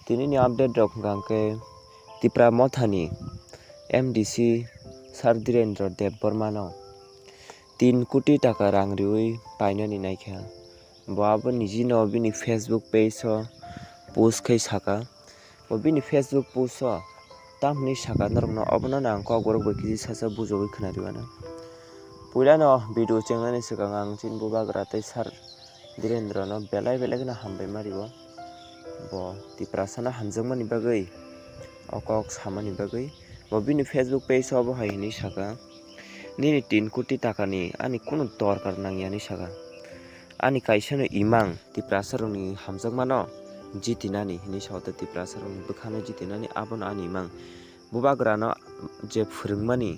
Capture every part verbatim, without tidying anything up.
Tinini update rok hwnkha hwnkhe Tipra Mothani M D C Sir Dhirendra Debbarmano tin koti taka rang riwi painani naikha. Bo abo nijino bini Facebook page o post khai saka. Bo bini Facebook post o tamhwnwi saka norokno, obono ang kokborok bai kisi sacha bujogwi khwnariwano. Puilano video chengnani swkang ang chini bubagra tei Sir Dhirendra no belai belai kheno hambai ma rio. Bo Tiprasa no hamjakmani bagwi, o kok samani bagwi, bo bini Facebook page o bo hai hinwi saka, "Nini tin koti takani ani kunu dorkar nangya," hinwi saka. "Ani kaisa no imang Tiprasa rokni hamjakmano jitinani," hinwi sa o, tei Tiprasa rokni bwkhano jitinani, abono ani imang. Bubagrano je phwrwngmani,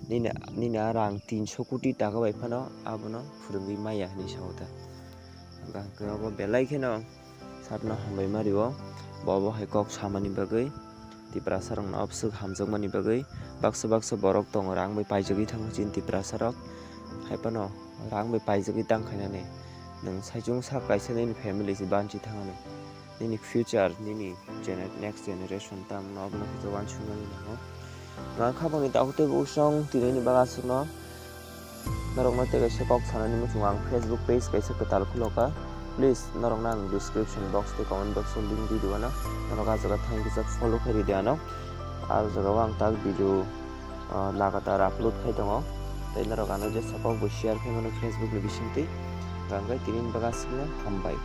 nini, nini a rang tinso koti taka bai phano abono phwrwngwi maya hinwi sa o ta. Hwnkhe obo belai kheno Sir no hambai ma rio, bo obo hai kok samani bagwi, Tiprasa rokno obwswk hamjakmani bagwi. Baksa baksa borok tongo rang bai paijagwi thango chini Tiprasa rok, hai phano rang bai paijagwi tang khainani. Nwng saichung sak kaisa nini family se banchi thangani. Nini future, nini gener-, next generation tamo no obono kisa uansuknani nango. Ang khabangni takhuk tei bwswng tinini bagwi aswkno norokno tei kaisa kok sanani muchungo ang Facebook page kaisa kwtal khulokha. Please, norokno ang description box tei comment box o link di rwano. Norok ah jaga thang kisa follow khai ridi ano. Ah jaga o ang tak video, ah, lagatar upload khai tongo. Tei norok ano jesa kok bo share khai mano Facebook ni bisingtwi. Hwnkhe tinini bagwi aswkno hambai.